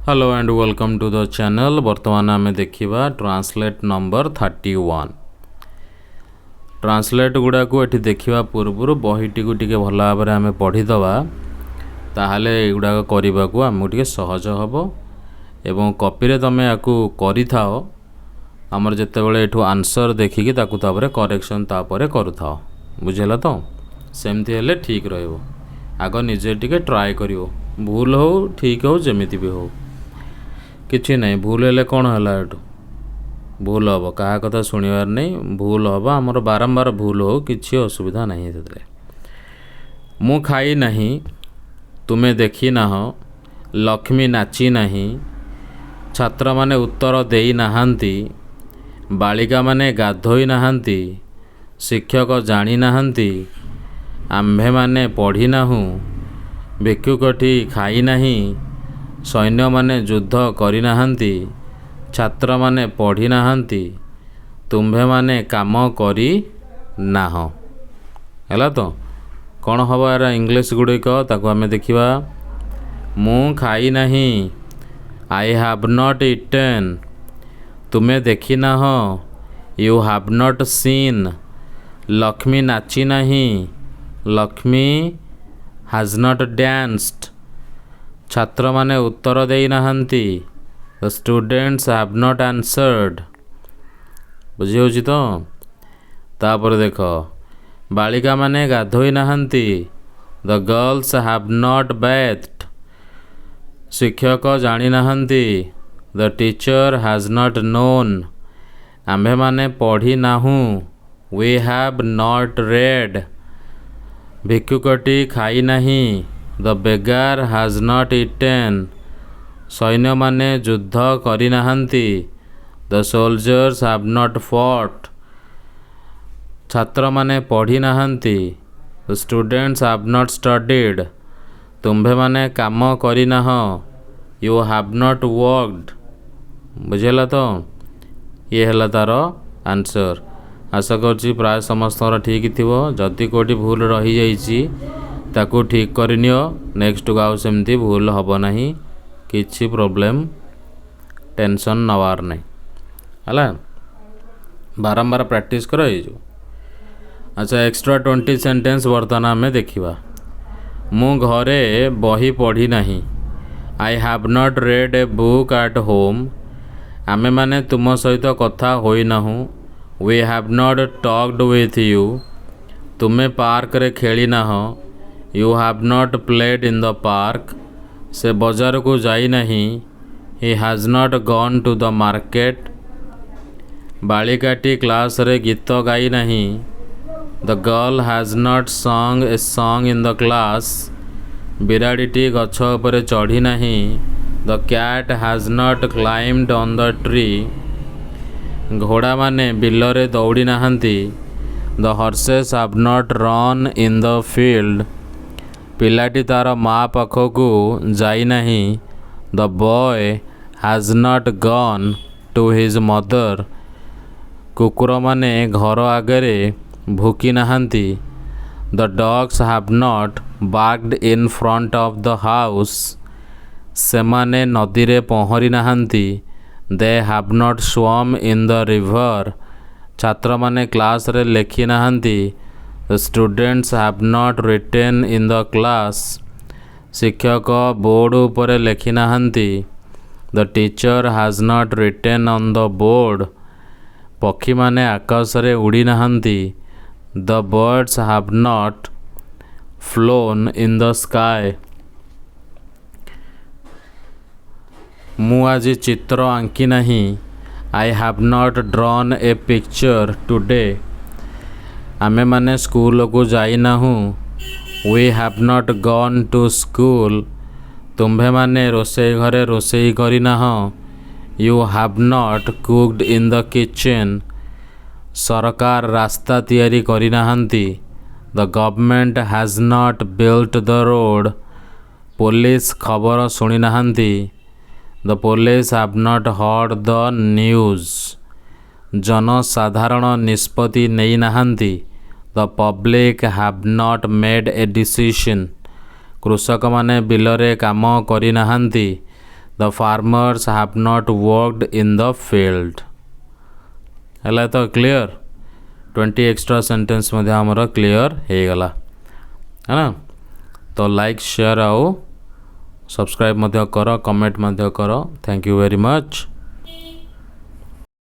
Hello and welcome to the channel. ବର୍ତ୍ତମାନ ଆମେ ଦେଖିବା ଟ୍ରାନ୍ସଲେଟ୍ ନମ୍ବର 31। ଟ୍ରାନ୍ସଲେଟ୍ ଗୁଡ଼ାକୁ ଏଠି ଦେଖିବା ପୂର୍ବରୁ ବହିଟିକୁ ଟିକେ ଭଲ ଭାବରେ ଆମେ ପଢ଼ିଦେବା, ତାହେଲେ ଏଗୁଡ଼ାକ କରିବାକୁ ଆମକୁ ଟିକେ ସହଜ ହେବ। ଏବଂ କପିରେ ତୁମେ ୟାକୁ କରିଥାଅ, ଆମର ଯେତେବେଳେ ଏଠୁ ଆନ୍ସର୍ ଦେଖିକି ତାକୁ ତାପରେ କରେକ୍ସନ୍ ତାପରେ କରୁଥାଅ। ବୁଝିହେଲା ତ? ସେମିତି ହେଲେ ଠିକ୍ ରହିବ। ଆଗ ନିଜେ ଟିକେ ଟ୍ରାଏ କରିବ, ଭୁଲ ହଉ ଠିକ୍ ହଉ ଯେମିତି ବି ହଉ, କିଛି ନାହିଁ। ଭୁଲ ହେଲେ କ'ଣ ହେଲା? ଏଠୁ ଭୁଲ ହେବ, କାହା କଥା ଶୁଣିବାର ନାହିଁ। ଭୁଲ ହେବ ଆମର, ବାରମ୍ବାର ଭୁଲ ହଉ, କିଛି ଅସୁବିଧା ନାହିଁ ସେଥିରେ। ମୁଁ ଖାଇ ନାହିଁ, ତୁମେ ଦେଖିନାହଁ, ଲକ୍ଷ୍ମୀ ନାଚି ନାହିଁ, ଛାତ୍ରମାନେ ଉତ୍ତର ଦେଇନାହାନ୍ତି, ବାଳିକାମାନେ ଗାଧୋଇ ନାହାନ୍ତି, ଶିକ୍ଷକ ଜାଣିନାହାନ୍ତି, ଆମ୍ଭେମାନେ ପଢ଼ିନାହୁଁ, ଭିକ୍ଷୁକଟି ଖାଇନାହିଁ, ସୈନ୍ୟମାନେ ଯୁଦ୍ଧ କରିନାହାନ୍ତି, ଛାତ୍ରମାନେ ପଢ଼ିନାହାନ୍ତି, ତୁମ୍ଭେମାନେ କାମ କରିନାହଁ। ହେଲା ତ? କ'ଣ ହେବ ଏହାର ଇଂଲିଶ ଗୁଡ଼ିକ, ତାକୁ ଆମେ ଦେଖିବା। ମୁଁ ଖାଇନାହିଁ, I have not eaten. ତୁମେ ଦେଖିନାହଁ, You have not seen. Lakshmi ନାଚି ନାହିଁ, Lakshmi has not danced. ଛାତ୍ରମାନେ ଉତ୍ତର ଦେଇନାହାନ୍ତି, The students have not answered. ବୁଝିହେଉଛି ତ? ତାପରେ ଦେଖ, ବାଳିକାମାନେ ଗାଧୋଇ ନାହାନ୍ତି, The girls have not bathed. ଶିକ୍ଷକ ଜାଣିନାହାନ୍ତି, The teacher has not known. ଆମ୍ଭେମାନେ ପଢ଼ିନାହୁଁ, We have not read. ଭିକ୍ଷୁକଟି ଖାଇନାହିଁ, The beggar has not eaten. ସୈନ୍ୟମାନେ ଯୁଦ୍ଧ କରିନାହାନ୍ତି, The soldiers have not fought. ଛାତ୍ରମାନେ ପଢ଼ିନାହାନ୍ତି, The students have not studied. ତୁମ୍ଭେମାନେ କାମ କରିନାହଁ, You have not worked. ବୁଝିହେଲା ତ? ଇଏ ହେଲା ତା'ର ଆନ୍ସର୍। ଆଶା କରୁଛି ପ୍ରାୟ ସମସ୍ତଙ୍କର ଠିକ୍ ଥିବ। ଯଦି କେଉଁଠି ଭୁଲ ରହିଯାଇଛି, ତାକୁ ଠିକ୍ କରିନିଅ। ନେକ୍ସଟକୁ ଆଉ ସେମିତି ଭୁଲ ହେବ ନାହିଁ। କିଛି ପ୍ରୋବ୍ଲେମ୍, ଟେନସନ୍ ନେବାର ନାହିଁ। ହେଲା? ବାରମ୍ବାର ପ୍ରାକ୍ଟିସ୍ କର, ହେଇଯିବ। ଆଚ୍ଛା, ଏକ୍ସଟ୍ରା 20 ସେଣ୍ଟେନ୍ସ ବର୍ତ୍ତମାନ ଆମେ ଦେଖିବା। ମୁଁ ଘରେ ବହି ପଢ଼ି ନାହିଁ। I have not read a book at home. ଆମେମାନେ ତୁମ ସହିତ କଥା ହୋଇନାହୁଁ। We have not talked with you. ତୁମେ ପାର୍କରେ ଖେଳିନାହଁ। You have not played in the park. ସେ ବଜାରକୁ ଯାଇନାହିଁ। He has not gone to the market. ବାଳିକାଟି କ୍ଲାସରେ ଗୀତ ଗାଇନାହିଁ। The girl has not sung a song in the class. ବିରାଡ଼ିଟି ଗଛ ଉପରେ ଚଢ଼ିନାହିଁ। The cat has not climbed on the tree. ଘୋଡ଼ାମାନେ ବିଲରେ ଦୌଡ଼ି ନାହାନ୍ତି। The horses have not run in the field. ପିଲାଟି ତା'ର ମା ପାଖକୁ ଯାଇନାହିଁ। The boy has not gone to his mother. କୁକୁରମାନେ ଘର ଆଗରେ ଭୁକି ନାହାନ୍ତି। The dogs have not barked in front of the house. ସେମାନେ ନଦୀରେ ପହଁରି ନାହାନ୍ତି। They have not swum in the river. ଛାତ୍ରମାନେ କ୍ଲାସରେ ଲେଖି ନାହାନ୍ତି। The students have not written in the class. ଶିକ୍ଷକ ବୋର୍ଡ଼ ଉପରେ ଲେଖି ନାହାନ୍ତି। The teacher has not written on the board. ପକ୍ଷୀମାନେ ଆକାଶରେ ଉଡ଼ି ନାହାନ୍ତି। The birds have not flown in the sky. ମୁଁ ଆଜି ଚିତ୍ର ଆଙ୍କି ନାହିଁ। I have not drawn a picture today. ଆମେମାନେ ସ୍କୁଲକୁ ଯାଇନାହୁଁ। We have not gone to school. ତୁମ୍ଭେମାନେ ରୋଷେଇ ଘରେ ରୋଷେଇ କରିନାହଁ। You have not cooked in the kitchen. ସରକାର ରାସ୍ତା ତିଆରି କରିନାହାନ୍ତି। The government has not built the road. Police ଖବର ଶୁଣିନାହାନ୍ତି। The police have not heard the news. ଜନସାଧାରଣ ନିଷ୍ପତ୍ତି ନେଇନାହାନ୍ତି। The public have not made a decision. କୃଷକମାନେ ବିଲରେ କାମ କରିନାହାନ୍ତି। The farmers have not worked in the field. ହେଲା ତ କ୍ଲିଅର୍? 20 ଏକ୍ସଟ୍ରା ସେଣ୍ଟେନ୍ସ ମଧ୍ୟ ଆମର କ୍ଲିଅର୍ ହେଇଗଲା, ହେଲା। ତ ଲାଇକ୍, ସେୟାର ଆଉ ସବସ୍କ୍ରାଇବ୍ ମଧ୍ୟ କର, କମେଣ୍ଟ ମଧ୍ୟ କର। Thank you very much.